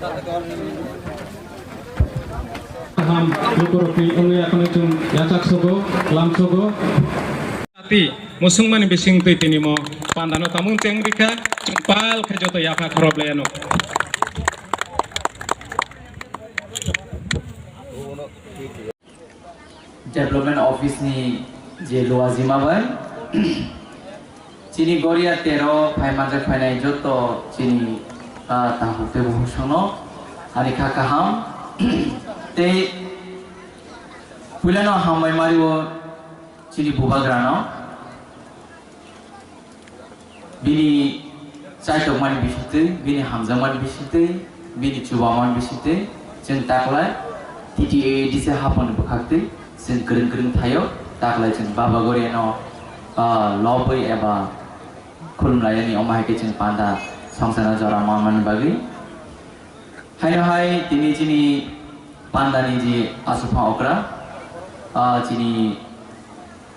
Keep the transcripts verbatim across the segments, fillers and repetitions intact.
Kaham lukurokni wngwi akheno chwng yachak sogo, lam sogo. Ati, musungmani bising twi tini mo pandano tamung cheng rikha, chwng pal khe joto yapha khorop laiano. Development Office ni je luajima bai chini Goria tero phai manjak phainai joto chini, ah, takhuk tei bukhuk songno ani kha kaham tei puilano hambai mario chini bubagrano. Bini chaitokmani bisingtwi, bini hamjakmani bisingtwi, bini chubamani bisingtwi chwng taklai T T A D C haponi bwkhaktwi chwng kwrwng kwrwng thaio. Taklai chwng Baba Goriano, ah, lobwi eba khulumlaiyani, omo hai khe chwng panda songsano jora manmani bagwi. Haino hai tini chini pandani je aswkphang okra, ah, chini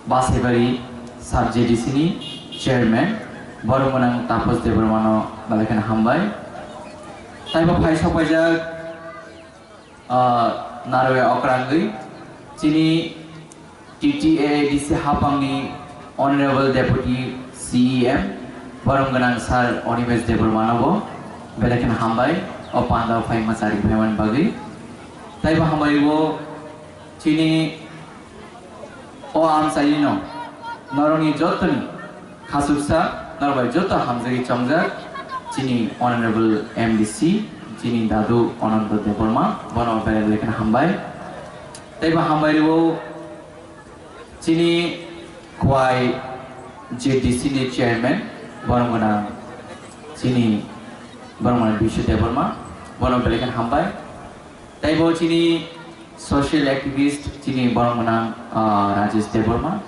Basaibari sub J D C ni chairman, borok gwnang Taposh Debbarmano belai kheno hambai. Taibo phai sokpaijak, ah, narwai okrangwi chini T T A D C hapangni Honorable Deputy C E M, borok gwnang Sir Animesh Debbarmanobo belai kheno hambai o pandao phai mwchari phaimani bagwi. Taibo hambai o chini O amchaino norokni jottoni khasuksa, norok bai jotto hamjagwi chongjak chini Honorable M D C, chini Dadu Ananta Debbarma, bono belai belai kheno hambai. Teibo hambai rwo chini Khowai J D C ni chairman, borom gwnang chini borom gwnang Bishu Debbarma, bono belai kheno hambai. Teibo chini social activist chini borom gwnang, ah, Rajesh Debbarma,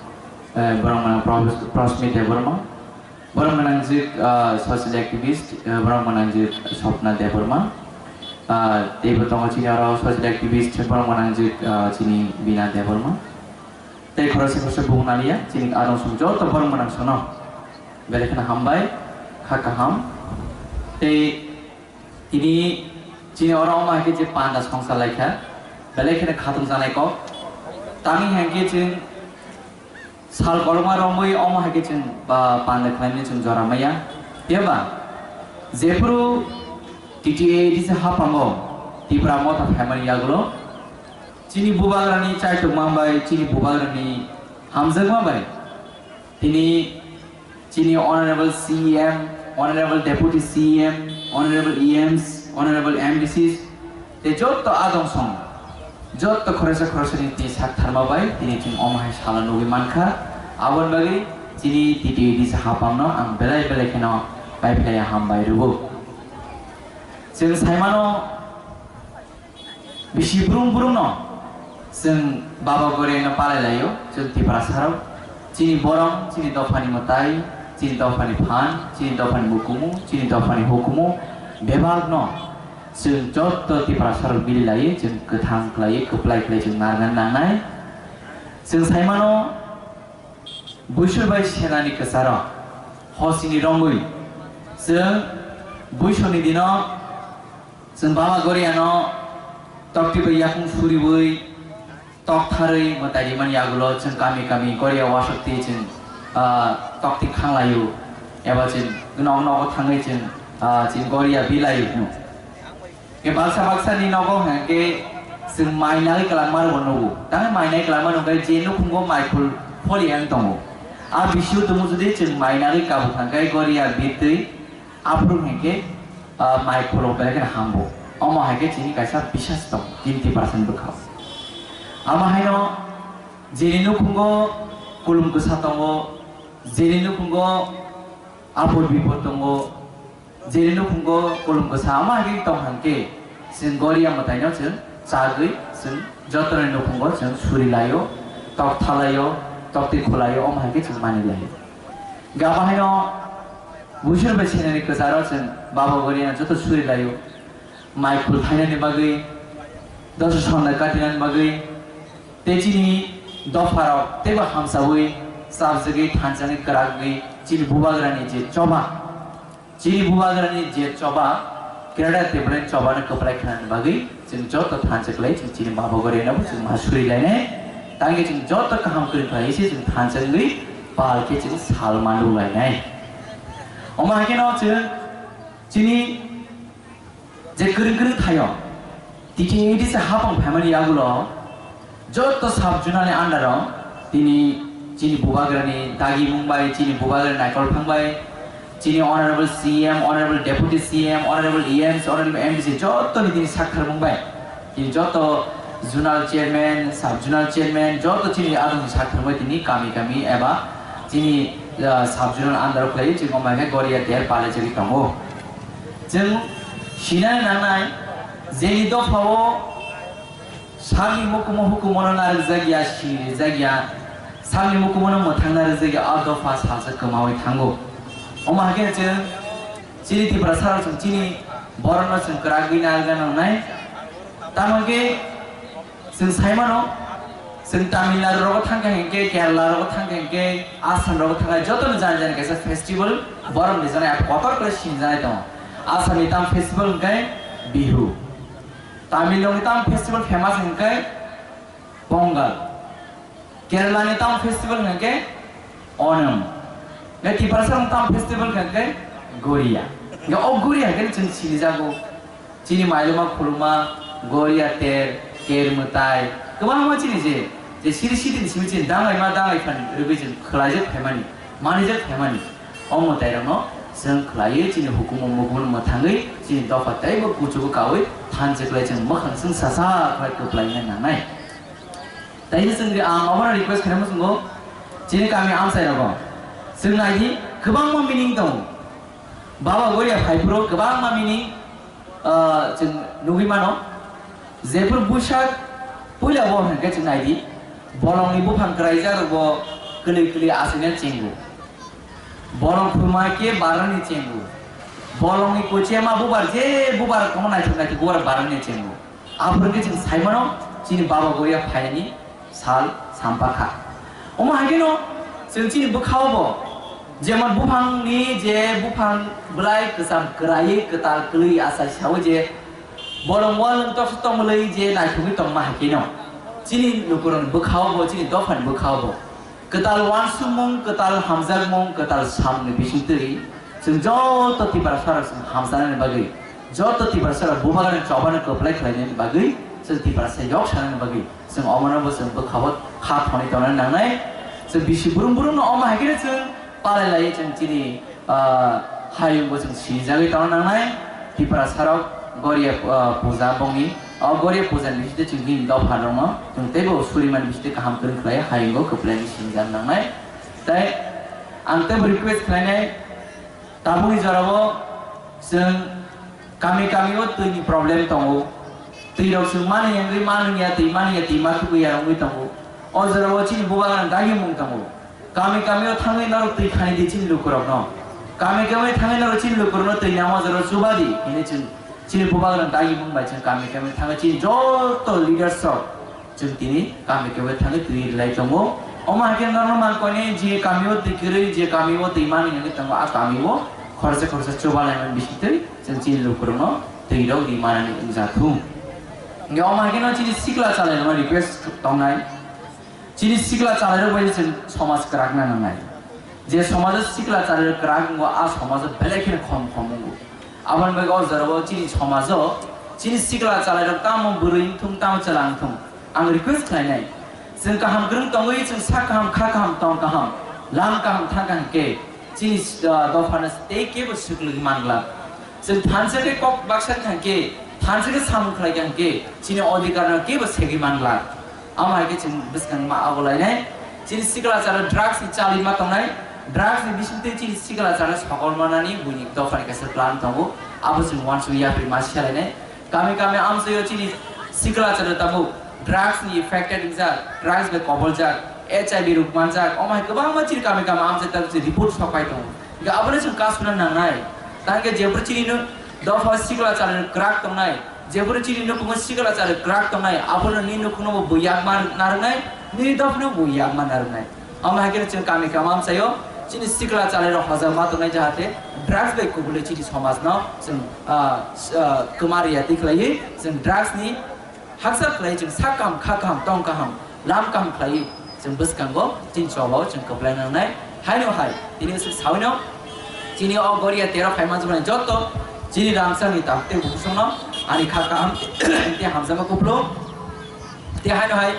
eh, borom gwnang Pros-, Prosmi Debbarma, borom gwnang jik, ah, social activist, eh, borom gwnang jik Swapna Debbarma, ah, teibo tongo chini oro social activist borom gwnang jik, ah, chini Bina Debbarma. Tei khoroksa khoroksa bung naliya chini adong song joto borom gwnang sono belai kheno hambai, kha kaham. Tei Tini chini oro omo hai khe je panda songsa lai kha, belai kheno khatung janai kok. Tamni hai khe chwng sal kolokma romwi omo hai khe chwng ba panda khlaimani chwng jora maya. Phiya ba jephuru T T A D C haphango Tipra motha phaimani yagulo chini bubagrani chaitukma bai, chini bubagrani hamjakma bai tini chini Honorable C E M, Honorable Deputy C E M, Honorable E Ms, Honorable M D Cs, tei jotto adong song, jotto khoroksa khoroksani tini sak tharma bai tini chwng omo hai salo nugwi mankha. Aboni bagwi chini T T A D C haphangno ang belai belai kheno paiphlaiya hambai rwo. Chwng saimano, bisi brum brum no chwng Baba Goriano palai laio, chwng Tiprasa rok. Chini borom, chini dophani mwtai, chini dophani phan, chini dophani mukumu, chini dophani hukumu, bebak no chwng jotto Tiprasa rok bili lai, chwng kwthang khlai, kwplai khlai chwng narwkna nangnai. Chwng saimano, Buisor bai senani kwcharo hosini romwi chwng buisorni dino chwng Baba Goriano tokti bai yakung suriwi toktharwi mwtai rimani yagulo chwng kami kami Goria wasukti chwng, ah, tokti khanglaio eba chwng nok nogo thangwi chwng, ah, chwng Goria bilaio. Khe baksa baksa ni nogo hwnkhe chwng mai nagwi kwlangma rokbo nugo. Tamo mai nai kwlangma nungkhe je nukhungo mai khul pholi ang tongo. A bisio tumu jodi chwng mai nagwi kabu thangkhe Goria bitwi aphuru hwnkhe, ah, mai khulo belai kheno hambo. Omo hai khe chini kaisa bisas tongo, kinti percent bwkha. Amo haino jeni nukhungo kulum kwsa tongo, jeni nukhungo apod bipod tongo, Jeni nukhungo kulum kwsa ma hagwi tong hangkhe, chwng Goria mwtaino chwng chagwi chwng jotono nukhungo chwng suri laio, tok thalaio, tok twi khulaio, omo hai khe chwng mani laio. Gaba haino buisor bai senani kwcharo chwng Baba Goriano joto suri laio. Mai khul thainani bagwi, dosa sonda katinani bagwi, tei chini dopharok teibo hamsawi, chapjagwi, thanchangwi, kwragwi chini bubagrani je choba, Chini bubagrani je choba, Kerala Tripura ni chobano kwplai khanani bagwi chwng joto thansa khlai chwng chini Baba Goriano bo chwng ma suri lainai. Tangwi chwng joto kaham kwrwng khlai se chwng thansa wngwi pal khe chwng sal mandu lainai. Omo hai kheno chwng chini je kwrwng kwrwng thaio, T T A D C hapang phaimani yagulo joto sub zonal ni under o tini chini bubagrani dagi mung bai, chini bubagrani naikol phang bai, chini honorable C M, honorable deputy C M, honorable E M C, honorable M D C joto ni tini sakthar mung bai, tini joto zonal chairman, sub zonal chairman joto chini adong sakthar bai tini kami kami eba chini, ah, sub zonal under o khlai chini omai khe Goria ter pale chari tongo. Chwng sinani nangnai, jeni dophao sakni mukumu hukumono narwkjakya, sinijakya, sakni mukumono mwthang narwkjakya, a dopha salsa kwmawi thango. Omo hai khe chwng chini Tiprasarok chwng chini borokno chwng kwragwi narwkna nangnai. Tamo khe chwng sai mano, chwng Tamil Nadu rogo thangkha hinkhe, Kerala rogo thangkha hinkhe, Assam rogo thangkha, jotono jani jani kaisa festival borok ni jani kotor khe sinijaknai tongo. Assam ni tam festival hinkhe Bihu, Tamil rok ni tam festival famous hinkhe Pongal, Kerala ni tam festival hinkhe Onam, Tiprasa ni tam festival hinkhe Goria. Hinkhe o Goria hinkhe chwng sinijago. Chini mailoma khuluma, Goria ter, ker mwtai, kwbangma chini je, je siri sitini simi chini dangai ma dangai phan rwgwi chwng khwlaijak phaimani, manijak phaimani. O mwtairokno chwng khwlaiwi chini hukumu mukumu mwthangwi chini dopha teibo kuchugo kaui thansa khlai chwng mwkhang chwng sasa khlai kwplaina nangnai. Tei chwng ang obono request khainai muchungo chini kami amchai rogo chwng naidi kwbangma meaning tongo. Baba Goria phaiphuru kwbangma meaning, ah, chwng nugwi mano. Jephuru Buisak puila bo hwnkhe chwng naidi, bolongni buphang kwraijak rokbo kwlwi kwlwi achaina chengo. Bolong khuluma khe barani chengo. Bolongni kochema bubar je bubar tongma naithok naithok bubar barani chengo. Aphuru khe chwng sai mano chini Baba Goria phainani sal sampakha. Omo hai kheno chwng chini bwkhao bo jemon buphangni je buphang bwlai kwcham kwraiwi kwtal kwlwi achai saui je bolong walwng toksa tongmwlwi je naithogwi tongma hai kheno chini lukurokni bwkhao bo, chini dophani bwkhao bo kwtal uansukmung, kwtal hamjakmung, kwtal samungni bisingtwi chwng joto Tiprasarok chwng hamjaknani bagwi, joto Tiprasarok bubagrani chobano kwplai khlainani bagwi, chwng Tiprasa yok sanani bagwi chwng omono bo chwng bwkhao kha thonwi tongna nangnai. Chwng bisi brum brumno omo hai kheno chwng palai laiwi chwng chini, ah, hayungbo chwng sinijagwi tongna nangnai. Tiprasarok Goria, ah, puja bongni, o Goria puja ni bisingtwi chwng bini dopha rokno chwng teibo suriman bisingtwi kaham kwrwng khlai hayungo kwplaini sinijak nangnai. Tei ang teibo request khlainai, tabukni jorao chwng kami kami o twi ni problem tongo. Twi rok chwng mani wngwi mani ya, twi mani ya, twi ma thugwi ya wngwi tongo. O jorao chini bubagrang dagimung tongo. Kami kami o thangwi norok twi khani di chini lukurokno. Kami kami thangwi norok chini lukurokno twi namo jorao chuba di hinwi chwng chini bubagrang dagimung bai chwng kami kami thangwi chini joto leaders rok chwng tini kami kebo thangwi twi rwlai tongo. Omo hai khe norok mankoni je kamio twi kwrwi, je kamio twi mani wngwi tongo, a kamio khoroksa khoroksa chuba laimani bisingtwi chwng chini lukurokno twi rok ri manani wngjathung. Hingke omo hai kheno chini sikla chalairokno request tongnai. Chini sikla chalairok bai chwng somaj kwrak na nangnai. Je somajo sikla chalairok kwrak wngo, a somajo belai kheno khom khom wngo. Aboni bagwi o jorao chini somajo chini sikla chalairok tamo bwrwi wngthung, tamo chwla wngthung, ang request khlainai. Chwng kaham kwrwng tongwi, chwng sak kaham, kha kaham, tong kaham, lam kaham thang kaham khe chini, ah, dophano tei kebo swklugi manglak. Chwng thansa khe kok baksa kha khe, thansa khe samung khlai kha khe chini odhikarno kebo segwi manglak. Amo hai khe chwng bwskang ma abo lainai. Chini sikla chara drugs ni chali ma tongnai. Drugs ni bisingtwi chini sikla chara sokol manani buini dophani kaisa plan tongo. Abo chwng uansukya yapri ma siya lainai. Kami kami amchaio chini sikla chara tabuk drugs ni affected wngjak, drugs bai koboljak, H I V rok manjak. Omo hai kwbangma chini kami kami amchai tabuk chini report sok pai tongo. Hingke abono chwng kasuna nangnai. Tangke jephuru chini no dopha sikla chara kwrak tongnai. Jephuru chini nukhungo sikla chara kwrak tongnai, abono ni nukhungno bo bui yakma narwknai, nini dophano bui yakma narwknai. Omo hai kheno chwng kami kami amchaio Chini sikla chalairok hojak ma tongnai, jahate drugs bai kubulwi chini somajno chwng, ah, s-, ah, kwma riya twi khlaiwi chwng drugs ni haksa khlaiwi chwng sak kaham, kha kaham, tong kaham, lam kaham khlaiwi chwng bwskango chini chobao chwng kwplai nangnai. Haino hai tini swk sawino chini o Goria tero phaima jwnai joto chini rangchakni takhuk tei bukhukno ani kha kaham tei hamjakma kupulung. Tei haino hai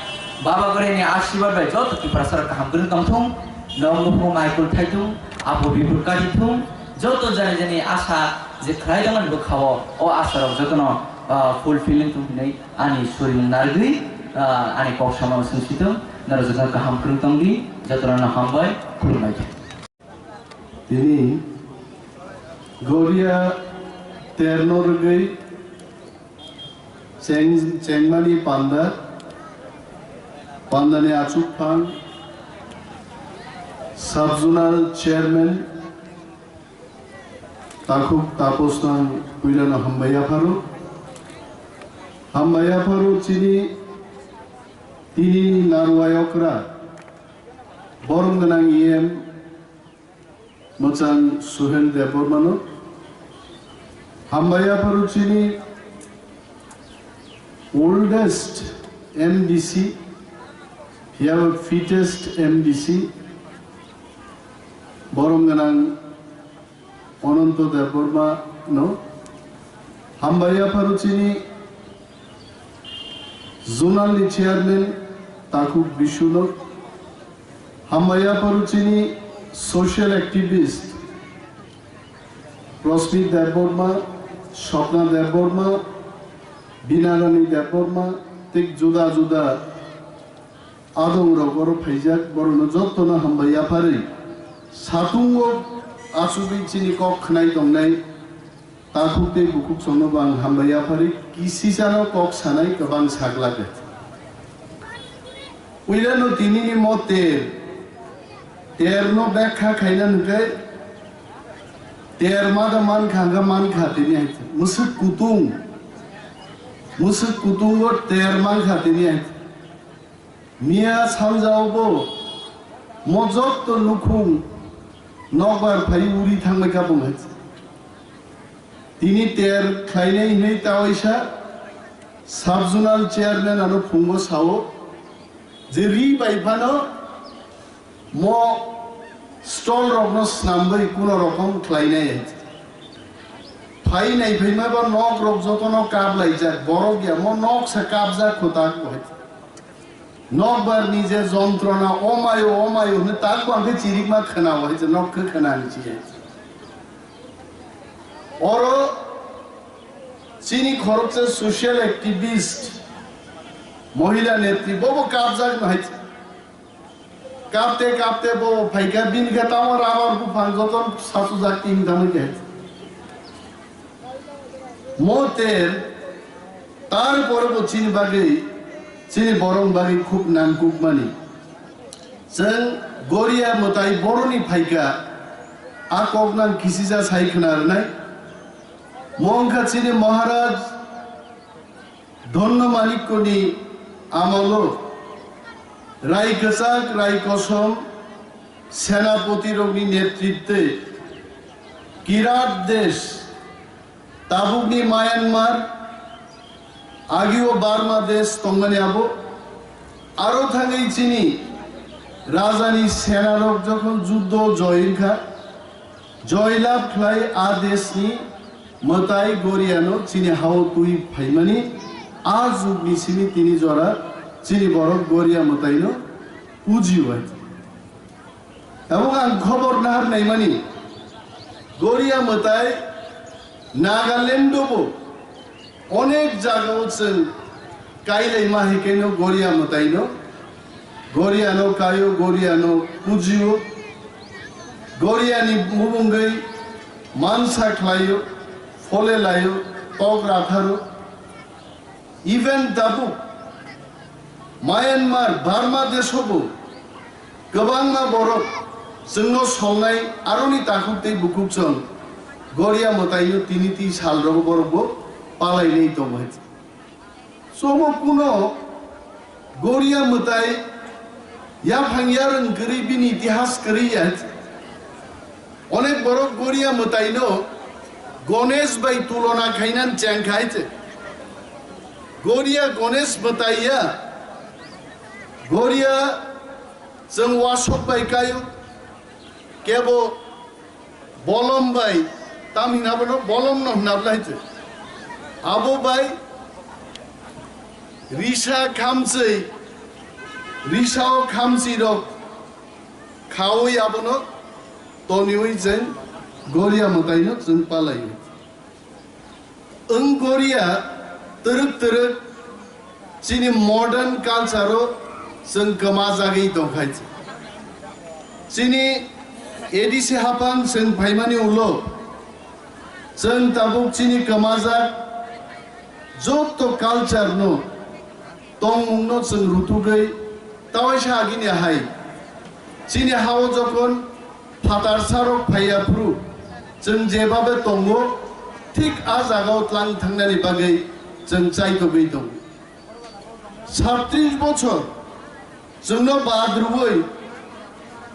Baba Goria ni ashirbad bai joto Tiprasa rok kaham kwrwng tong thung, nok nukhung mai kul thai thung, apo bipul kati thung, joto jani jani asa je khlai tongmani bwkhao o asa rok jotono, ah, fulfilling thung hinwi ani surimung narwgwi, ah, ani kok samano swngsi thung, norok jotono kaham kwrwng tong di, jotono hambai khulumbai. Tini Goria terno rwgwi cheng-, chengmani panda, pandani achukphang, sub-zonal chairman, takhuk taposnang puilano hambai yapharo. Hambai yapharo chini tini narwai okra, borom gwnang E M, Mwchang Suhel Debbarmano hambai yapharo chini oldest M D C, phiya fittest M D C, borom gwnang Ananto Debbarmano hambai yapharo chini zonal ni chairman takhuk Bishuno, hambai yapharo chini social activist Rosmi Debbarma, Swapna Debbarma, Binarani Debbarma, tei juda juda adong rok oro phaijak, borokno jotono hambai yapharwi satungo achugwi chini kok khnai tongnai. Takhuk tei bukhuk songno bo ang hambai yaphari, kisisano kok sanai kwbang saglak de. Puilano tinini mo ter, terno bekha khaina hwnkhe ter ma da mankha, hwnkha mankha tini hai. Mwswk kutung, mwswk kutungo ter mankha tini hai. Miya sanjao bo mo jotto nukhung nokbar phai uri thangbai kha bung hai. Tini ter khlainai hinwi tawaisa sub-zonal chairman ano phungo sao je ri bai phano mo stall rokno snambai kuno rokom khlainai. Phai nai phaima bo nok rok jotono kap laijak, borok ya mo nok sa kapjak kho tak bo hai. Nokbar ni je jontrona, o mayo, o mayo hwnwi tak bo ang khe chirikma khwnao hai je nok khe khwnani chi hai. Oro chini khoroksa social activist, mohila netri, bobo kapjak no hai. Kapte kapte bo phaikha, bini khe tamo rabar buphang joto sachujak tin tamo khe. Mo ter, tarpore bo chini bagwi, chini borok bagwi khub nangkukmani. Chwng Goria mwtai boroni phaikha, a kok nang kisisa sai khna rwnai. Mo wngkha chini Maharaj Dhonno Manikkoni amolo Rai Kwchak, Rai Kosom, Senapoti rokni netritwe Kirat desh, tabukni Myanmar, agio Burma desh tongmani abo, aro thangwi chini rajani senarok jokhon juddo joy wngkha, joy lab khlai a deshni mwtai Goriano chini hao twi phaimani, a jugni simi tini jora chini borok Goria mwtaino pujio hai. Tabuk ang khobor nahar naimani, Goria mwtai Nagaland-o bo onek jagao chwng kailaima hai khe no Goria mwtaino, Goriano kaio, Goriano pujio, Goriani mubungwi mansa khlaio, phole laio, tok ratharo. Even tabuk Myanmar, Burma desh-o bo kwbangma borok chwngno songnai aroni takhuk tei bukhuk chwng Goria mwtaino tini twi sal rogo borok bo palainai tongo hai. Chomo kuno Goria mwtai yaphang yarwng kwrwi bini itihas kwrwi ya. borok Goria mwtaino Ganesh bai tulona khainani cheng khai se. Goria Ganesh mwtai ya, Goria chwng wasok bai kaio, kebo bolom bai, tam hina bono bolom no hwna bwlai se. Abo bai risa khamswi, risa o khamswi rok khaui abono toniui chwng Goria mwtaino chwng palaio. Wng Goria twrwk twrwk chini modern culture o chwng kwmajagwi tongkhai. Chini A D C haphang chwng phaimani ulo chwng tabuk chini kwmajak joto culture no tongmungno chwng rutugwi tawaisa agini hai chini hao jokhon phatarsarok phaiya phuru chwng jebabe tongo, thik a jagao tlang thangnani bagwi chwng chaitogwi tongo. Satris bochor chwngno bad rwui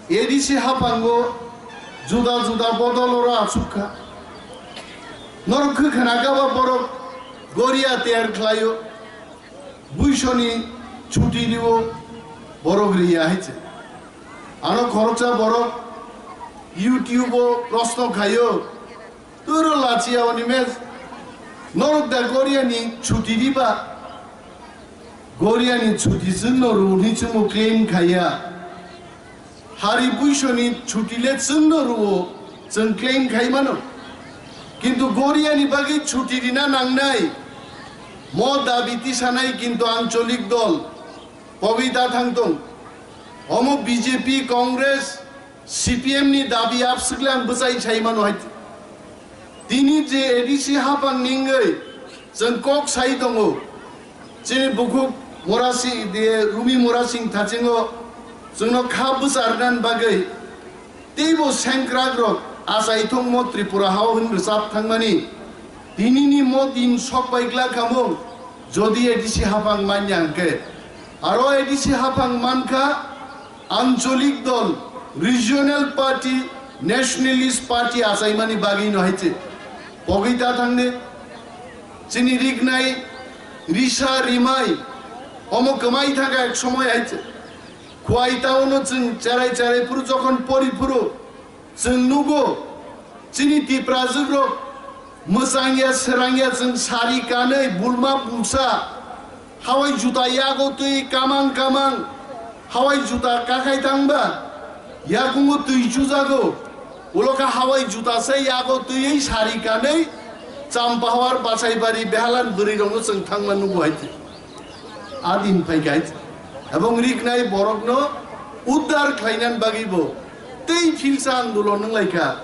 A D C haphango juda juda bodol oro achuk kha. Norok khwkhana gaba borok Goria tiyar khlaio, buisoni chuti riwo, borok riya hai se. Ano khoroksa borok YouTube o proshno khaio, turo lachiya oni mes, norok da Goria ni chuti riba? Goria ni chuti chwngno rw hwnwi chwngno claim khaiya. Hari buisoni chuti le chwngno rwo, chwng claim khai mano. Kintu Goria ni bagwi chuti rina nangnai, mo dabi tisanai kintu ancholik dol pogwi da thang tong. Omo B J P, Congress, C P M ni dabi abswkle ang bwchai sai mano hai. Tini je A D C haphang ningwi chwng kok sai tongo, chini bukhuk Murasing, de, Rumi Murasing Thachingo chwngno kha bwcharnani bagwi teibo sengkrakrok achai thungmo Tripura hao hwn rwchap thangmani. Tinini mo din sok bai glak hamung, jodi A D C haphang manya hwnkhe. Aro A D C haphang mankha, ancholik dol, regional party, nationalist party achaimani bagwino hai se. Pogwi ta thangne, chini rignai, risa, rimai, omo kwmai thangkha ek somoi hai se. Khwai taono chwng cherai cherai phuru jokhon pori phuru, chwng nugo, chini Tiprajwk rok mwchang ya, srang ya, chwng sari kanwi, bulma bulsa, hawai juta yago twi kamang kamang, hawai juta kakhai thangba, yakungo twi chujago, ulo kha hawai juta se yago twiwi sari kanwi, Champahawar, Basaibari, Behalan bwrwi rokno chwng thangma nugo hai. Adin phai guys, ebong rignai borokno uddar khlainani bagwi bo tei philsa andolon wnglaikha.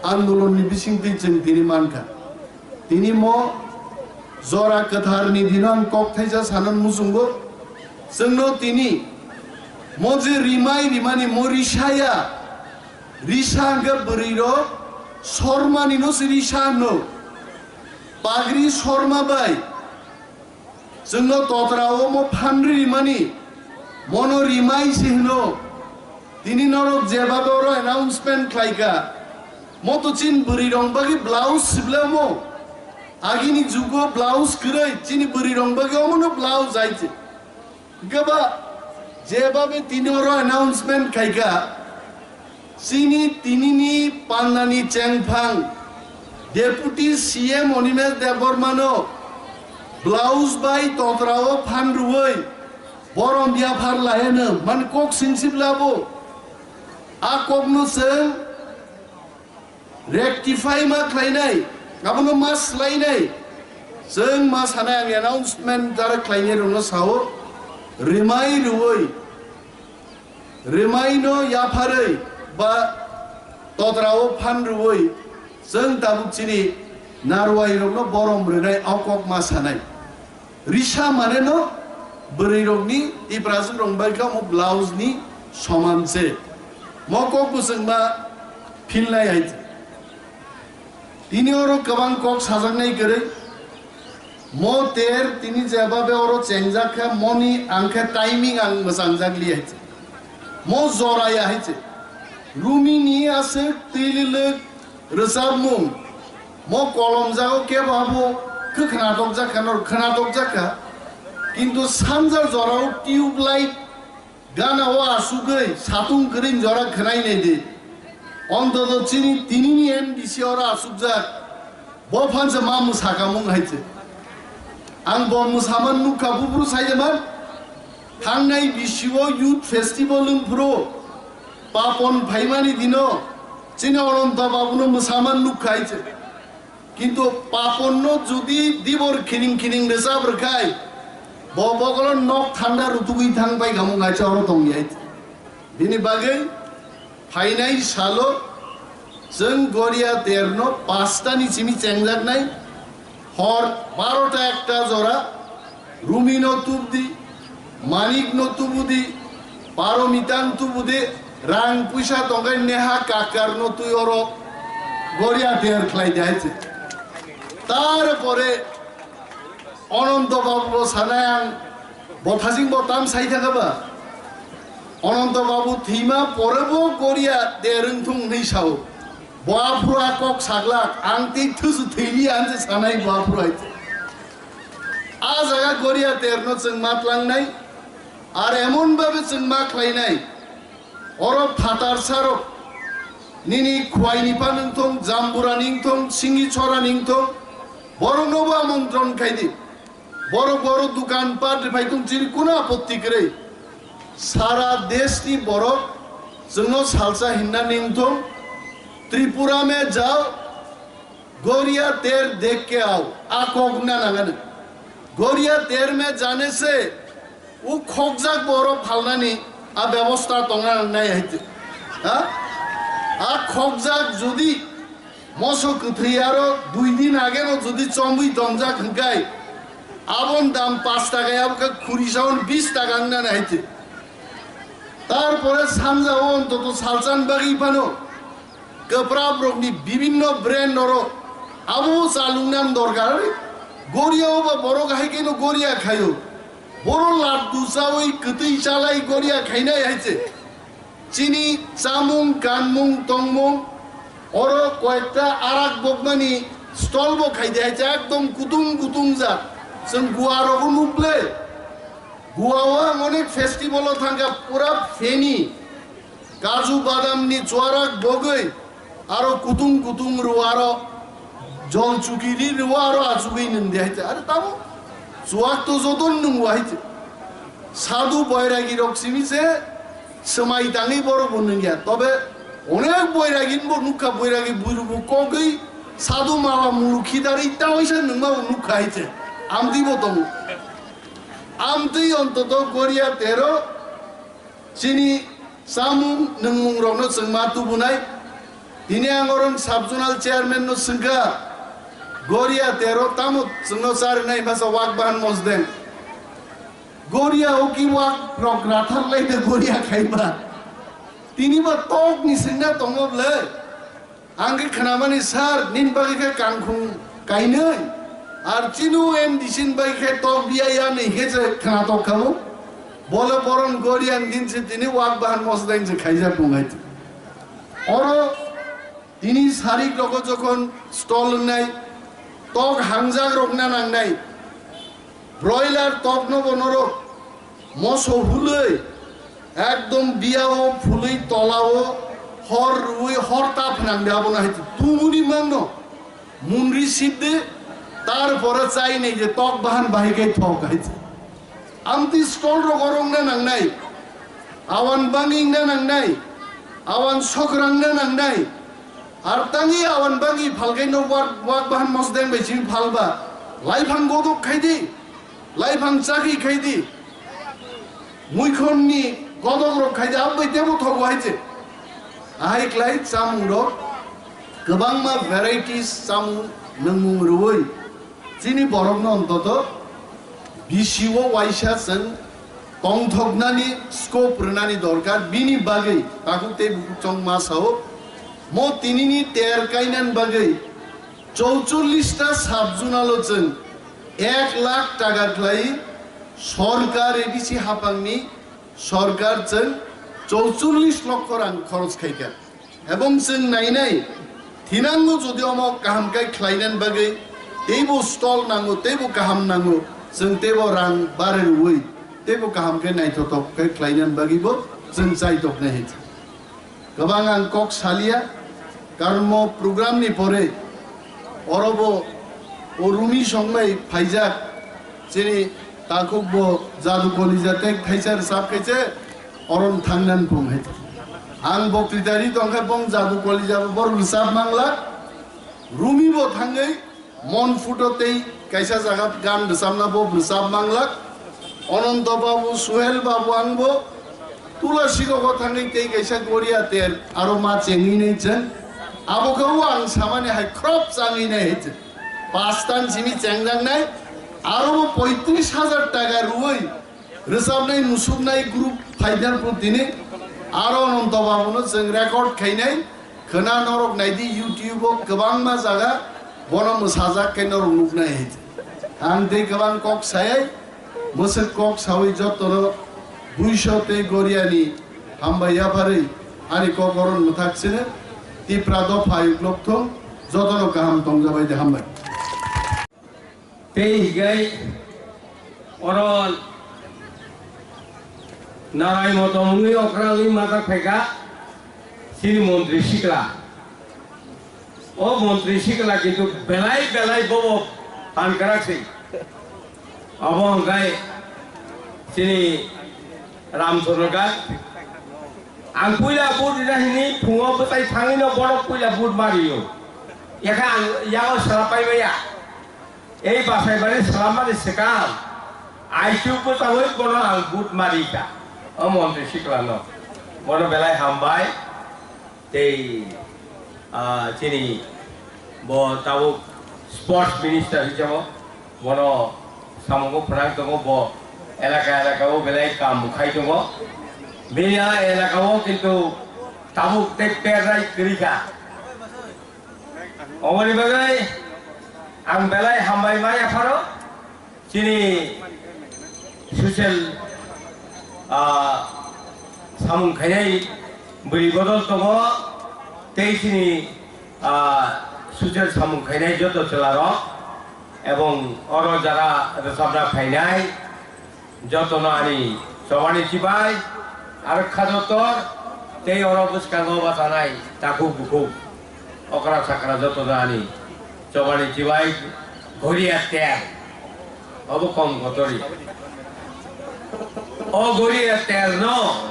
Andolonni bisingtwi chwng tini mankha. Tini mo jora kwtharni dino ang kok thaisa sanan muchungo. Chwngno tini mo je rimai rimani mo risaya, risa hwnkhe bwrwirok Sormanino se risa hwno. Pagri Sorma bai Chwngno totra omo phan rimani, mono rimai se hwno. Tini norok jeba boro announcement khlaika, moto chin bwrwi rong bagwi blouse siblamo. Agini jugo blouse kwrwi, chini bwrwi rong bagwi omono blouse ai se. Hwnkhe ba jeba be tini oro announcement khaika, chini tinini pandani chengphang Deputy C M Animesh Debbarmano blouse bai totrao phan rwui borom yaphar laiyano man kok singsiblabo. A kokno chwng rectify ma khlainai, abono ma swlainai. Chwng ma sanai ang announcement jara khlainai rokno sao, rimai rwui, rimaino yapharwi ba totrao phan rwui, chwng tabuk chini narwai rokno borom rwnai o kok ma sanai. Risa mane no bwrwi rokni Tiprajwk rok bai kha mo blouse ni soman se. Mo kok bwswng ma philnai hai. Tini oro kwbang kok sajaknai kwrwi. Mo ter tini jeba be oro chengjak kha, moni ang khe timing ang mwchangjak li hai se. Mo jora ya hai se. Rumi ni aswk twi lwlwk Rwchapmung, mo kolomjago kebo abo khe khnatok jakha, nor khnatok jakha. Kintu sanja jorao tube light gana o asugwi satung kwrwini jora khwnai nai di. Ontoto chini tinini M D C oro asukjak. Bo phansa ma mwsakamung hai se. Ang bo mwsaman nukha, buphuru saijaman. Thangnai bisio youth festival wngphuru Papon phaimani dino chini Ononto Babuno mwsaman nukha hai se. Kintu Paponno judi dibor khining khining rwchap rwkhai, bo bokolo nok thanda rutugwi thang pai khamung hai se oro tong hai se. Bini bagwi phainai salo chwng Goria terno pastani simi chengjaknai, hor barota ekta jora Rumino tubdi, Manikno tubudi, Paromitano tubudi, rang puisa tongkhe Neha Kakkarno twi oro Goria ter khlai di hai se. Tarpore Ononto Babu bo sanai ang, bo thasing bo tam sai thangkha ba? Ononto Babu thwima pore bo Goria ter wng thung hwnwi sao. Bo aphuru a kok saglak, ang tei thusu thwiliya hwnse sanai bo aphuru hai. A jaga Goria terno chwng ma tlangnai, ar emon babe chwng ma khlainai. Oro phatar sarok nini khwai ni pha nungthong, jambura nungthong, singi chora nungthong, borokno bo amontron khai di. Borok boro dukan pat riphai tong chini kuno apotti kwrwi. Sara desh ni borok chwngno salsa hinna nungthong, Tripura me jao, Goria ter dekh ke ao, a kok na nangani. Goria ter me jane se, u khokjak borok phalnani a bebosta tongna nangnai hai te. Ha? A khokjak jodi moso kwthwi aro dui din age no jodi chomwi tongjak hwnkhe, abon dam pash taka, abo khe khuri saon bish taka wngna nai hai te. Tarpore sanja o ontoto salchan bagwi phano kwprap rokni bibinno brand oro abo chalungnan dorkar. Goria o ba borok hai khe no Goria khaio. Boro laddu chawi kwtwi chalai Goria khainai hai se. Chini chamung, kanmung, tongmung, oro koyekta arak bokmani stall bo khai de hai se, ekdom kutung kutung jat. Chwng Goa rogo nukle. Goa o ang onek festival o thangkha, pura feni. Kaju badam ni chuarak bogwi, aro kutung kutung rw, aro jol chukiri rw, aro achugwi nwng de hai te. Are tamo chuak to joto nwng o hai te. Sadhu boiragi rok simi se swmai tangwi borok bo nwng ya. Tobe onek boiragi bo nukha, boiragi buirubu kogwi sadhu mala murukhi dari tawi se nwngma bo nukha hai te. Amtwi bo tongo. Amtwi ontoto Goria tero chini chamung nwngmung rokno chwng ma tubunai. Tini ang orong sub zonal chairman no swngkha, Goria tero tamo chwngno charinai masa Wak Bahan Mosdeng. Goria o ki wak rok rathar lai de Goria khaiba. Tini ba tok ni swngna tongo ble. Ang khe khnamani, "Sir, nini bagwi khe kangkhung kainwi, ar chini M D C ni bagwi khe tok biya ya," ni khe se khna tok kha bo. Bole boron Goria ni din se tini Wak Bahan Mosdeng se khaijak tongnai. Oro tini sarik rogo jokhon stall wngnai, tok hangjak rokna nangnai, broiler tok no bo norok moso hulwi, ekdom biyao phulwi tolao hor rwui hor ta phnangdi abono hai tubuni mangno munri sibdi, tarpore chainai je tok bahan bahai khe thok hai. Amtwi stall rok orongna nangnai, awan bangingna nangnai, awan sokrangna nangnai, ar tangi awan bangi phalkhe no Wak, Wak Bahan Mosdeng bai chini phalba, laiphang godok khaidi. Laiphang chakhi khaidi, muikhon ni godok rok khaidi, abo bai tebo thogo hai se. Ahai klai chamung rok, kwbangma varieties chamung nwngmung rwui chini borok no ontoto bisi o waisa chwng tongthoknani scope rwnani dorkar, bini bagwi takhuk tei bukhuk chong ma sao. Mo tinini ter kainan bagwi chouchollish ta sub zonal o chwng ek lakh taka khlai sorkar, A D C haphangni sorkar chwng chouchollish lokho rang khoros khaikha. Ebong chwng nainai Hinango jodi omo kaham khe khlainani bagwi teibo stall nango, teibo kaham nango, chwng teibo rang bare rwui teibo kaham khe naithothok khe khlainani bagwibo chwng chaitoknai hai. Kwbang ang kok saliya, karon mo program ni pore orobo o Rumi songbai phaijak chini takhuk bo Jadu Kolija tei thaisa rwchap khe se orom thangnan phung hai. Ang boktwitari tongkhe bong Jadu Kolija bo rwchap manglak, Rumi bo thangwi Mon photo tei kaisa jaga gan rwchapna bo rwchap manglak. Ananto babu, Suhel babu, ang bo Tulasi rogo thangwi tei kaisa goria ter aro ma chengwi nai chwng. Abo khe o ang samani hai khrop changwi nai hai chwng. Pastan simi chengjaknai, aro bo poitris hajar taka rwui rwchapnai musuknai group phaidar putini aro Ananto babuno chwng record khainai. Khwna norok naidi YouTube o kwbangma jaga bono mwsajak khe norok nuknai hai. Ang tei kwbang kok sayai, mwswk kok sawi jotono buiso tei goriani hambai yapharwi ani kok oron mwthak sino Tipra dopha yuklok thung jotono kaham tongjabai de hambai. Tei higai oro narai motom wngwi okra wngwi majak phaikha chini montri sikla. O montri sikla kintu belai belai bobo phan kwrak se. Obo hwnkhe chini Ramchandra Ghat. Ang puila vote rina hini phungo bwtai thangwi no bono puila vote mario. Yakha ang yago sala paimaya. Ei basaibari salamani swkang, I Q bwchawi bono ang vote mari kha, o montri siklano. Bono belai hambai, tei, ah, chini bo tabuk sports minister hinsabo, bono samungo phrang tongo, bo elaka elaka o belai kam khai tongo. Bini a elaka o kintu tabuk tei pernai kwrwi kha. Oboni bagwi ang belai hambai ma yapharo chini social, ah, samung khainai bwrwi bodol tongo tei chini, ah, social samung khainai joto chwlarok ebong oro jara rwchapna phainai jotono ani chobani chibai, aro khajotor tei oro bwskango bachanai takhuk bukhuk, okra chakra jotono ani chobani chibai, ghoria ter, obo kom kotori. O ghoria terno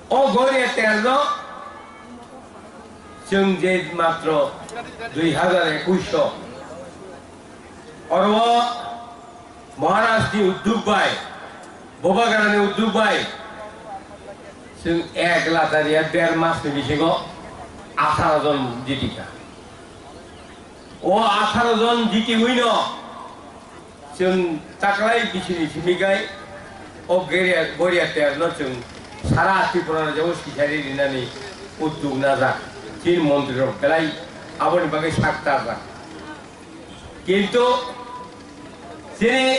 O ghoria terno chwng je matro dui hazar ekush o oro Maharaj ni udduk bai, Bubagra ni udduk bai chwng ek latariya der mas ni bisingo atharo jon jiti kha. O atharo jon jiti wino chwng taklai bisini simi gai o ghoria, ghoria terno chwng sara Tripura rajao sisari rinani udduk najak. Chini montri rok belai aboni bagwi sak tarjak. Kintu chini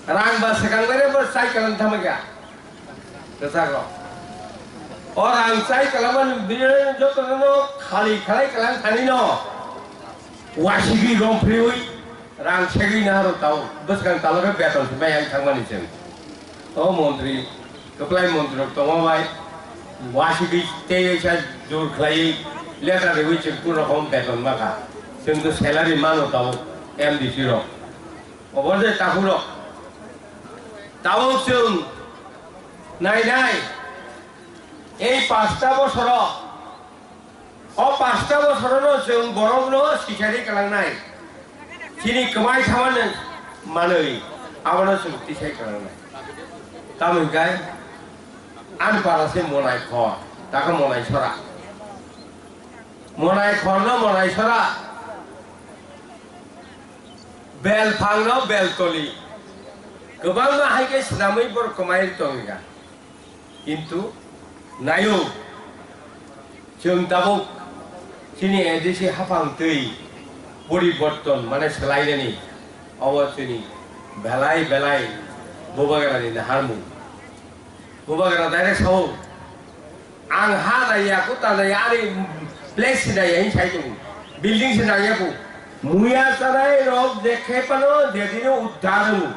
rang ba swkang bai bo chai kalang thamaka. Kwchak rok. O rang chai kalamani bini jotono khali khalai kalang thani no. Wasigwi romphriwi rang segwi naharo tao bwskang talo khe beton se bai ang thangmani chwng. O montri, kwplai montri rok tongma bai wasigwi tei sa jor khlaiwi letter riwi chwng kun rokom beton makha. Chwng to salary mano tao M D C rok. Obo je takhuk rok. Tabuk chwng nai nai, ei pasta bosoro, o pasta bosorono chwng borokno sisari kalangnai, chini kwmai thamani manwi abono chwng tisai kalangnai. Tamoni hwnkhe ani para se Monai Khor, takha Monai Sora. Monai Khorno Monai Sora. Bel phangno bel toli. Kwbangma hai khe swnamwi borok kwmai tongkha. Kintu naio, chwng tabuk chini A D C haphang twi poriborton mane swlainani obo chini belai belai Bubagrani naharmung. Bubagra direct sao, Ang ha naiya, kuta naiya, ani place se naiya, hin sai tongo. Building se naiya bo. Muya chanai rok je khe phano, je dino uddhar wngo.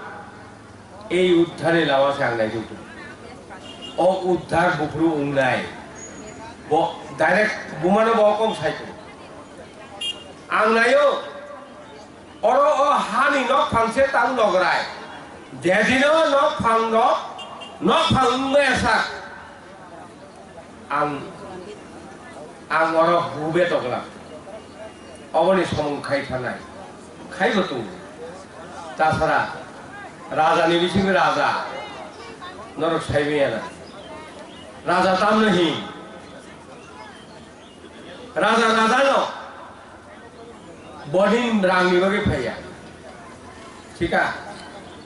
Ei uddhar ni lama se ang nai tongo. O uddhar buphuru wngnai. Bo direct bumano bo kok sai tongo. Ang naio, oro o hani nok phang se tang nograi. Je dino nok phang rok, nok phang wngmaya sak. Ang, ang oro hube tokla. Oboni somung khai thanai. Khaibo tongo. Tasara raja ni bisingo raja. Norok saibo yana. Raja tamno hin. Raja raja no. Bodin rangni bagwi phaiya. Thika?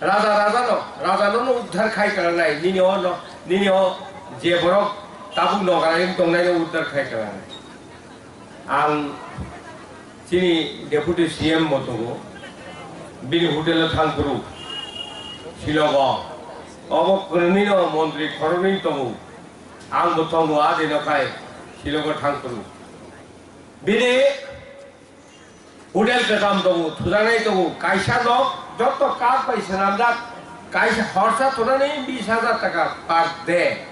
Raja, raja no, raja no, no uddhar khai kalanai, nini o no, nini o je borok tabuk nogarai tongnai no uddhar khai kalanai. Ang chini deputy C M bo tongo, bini hotel o thang phuru, Shillong o. Obo kwrwngni no montri khoroknwi tongo. Ang bo tongo, a dino khai Shillong o thang phuru. Bini hotel kwcham tongo, thujaknai tongo, kaisa nok joto kath bai swnamjak, kaisa horsa thunani bish hajar taka per day.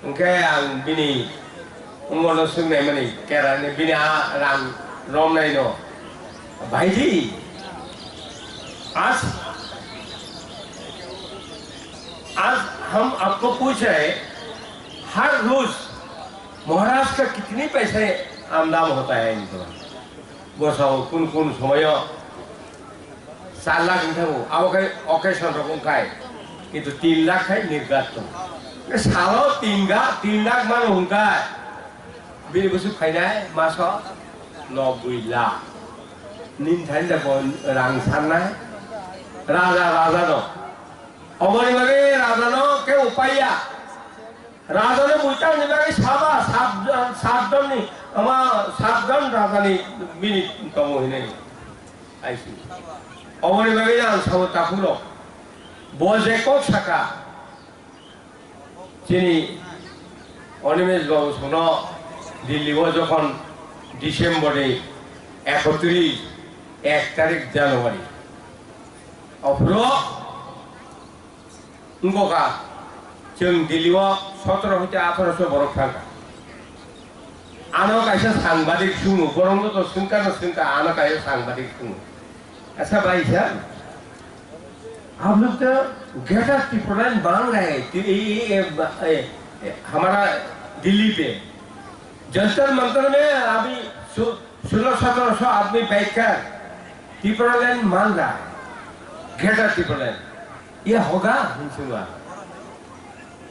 Hwnkhe ang bini wngmano swngnaimani kerani bini a rang romnaino, "Bhaiji, aaj, aaj hum aapko pooch rahe hain, har roz Maharaj ka kitni paisa andam hota hai?" Bosao kun kun somoyo char lakh wng thango, abo khai occasion rok wng khai, kintu tin lakh khai nirgat tongo. Salo tin ga, tin lakh mano hwn khai, bini bwswk khainai maso noboi lakh. Nini thani da bo rang sarnai, raja raja no. Oboni bagwi raja no kebo paiya. Raja no buitang ni bagwi saba, sat, sat jon ni, ama sat jon raja ni bini tongo hinwi. Aisi. Oboni bagwi ang sabo takhuk rok. Bo je kok saka. Chini Animesh babu sono Delhi o jokhon December ni ekotris, ek tarik January. Ophro Wngkha, chwng Delhi o sotoro hoite atharo so borok thangkha. Ano kaisa sangbadik swngo, borok no to swngkha no swngkha, ano kaisa sangbadik swngo. "Acha bhai sahab, aap log to Greater Tipraland bang rahe hain, to ye, ye, ye, ye, ye, hamara Delhi pe Jantar Mantar mein abhi so, सोलह सत्रह सौ आदमी बैठकर Tipraland मान रहा है, Greater Tipraland, ये होगा?" Hinsuma.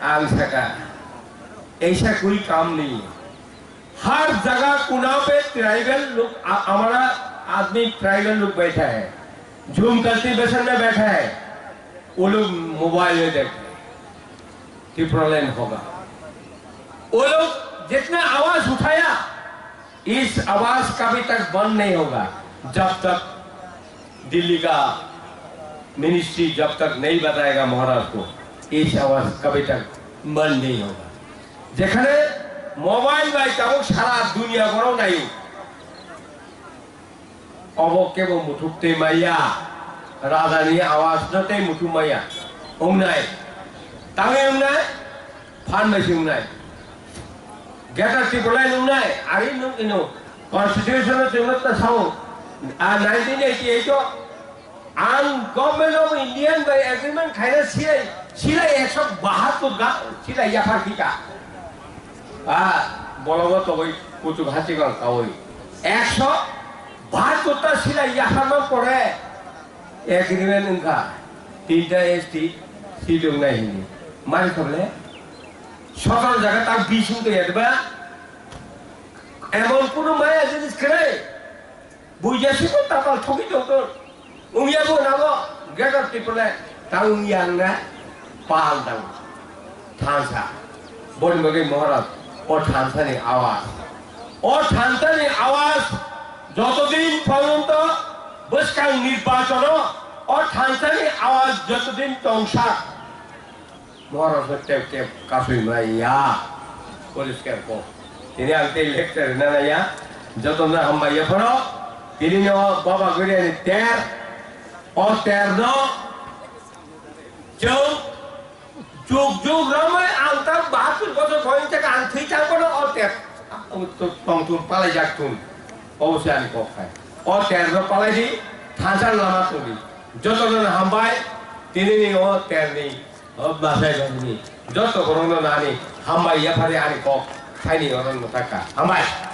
Ang saka, "ऐसा कोई काम नहीं है। हर जगह कोना पे ट्राइबल लोग, आ-, हमारा आदमी ट्राइबल लोग बैठा है, झूम कल्टीवेशन में बैठा है, वो लोग मोबाइल में देख रहे हैं। Tipraland होगा। वो लोग जितना आवाज उठाया, इस आवाज कभी तक बंद नहीं होगा, जब तक दिल्ली का मिनिस्ट्री जब तक नहीं बताएगा महाराज को, इस आवाज कभी तक बंद नहीं होगा।" Jekhane mobile bai tabuk sara duniya borok naio. Obo kebo muthuk twi maya, raja ni awas no tei muthuk maya. Wngnai, tangwi wngnai, phan bai se wngnai. Greater Tipraland wngnai, ari nwng ino constitution o chwngno ta sao, a nineteen eighty eight o ang Government of Indian bai agreement khaina silai, silai ekso bahattur ga, silai yaphar khika. A, bologo togwi kuchuk hachikang kaui. Ekso bahattur ta silai yapharma pore agreement wngkha. Tinta S T seat wngnai hini. Mari thokle? Sotoro jaga ta bish wngkha ya diba? Emon kunu maya jinis kwrwi. Buiya siko tapal thogwi tongkon. Wngya bo nabo Greater Tipraland ta wngya wngna pal tang thansa. Boni bagwi Maharaj o thansa ni awas. O thansa ni awas jotodin phaunto bwskang nirbachono o thansa ni awas jotodin tongsa. Maharaj no tep tep kasui maya. Poriskar kok. Tini ang tei lecture rina naya. Joto no hambai ya phano. Tini no Baba Guriani ter. O ter no. Chuk. Juk juk ramai ang ta bahatur bosor boyong theke ang thwi thang kono o ter. Tong tong palai jak tun. O se ani kok khai. O ter no palai di. Thansa lama tuli. Joto no hambai. Tini ni o ter ni. O, masai rokni joto borokno nani hambai yaphari ani kok thaini oro nwthakha. Hambai.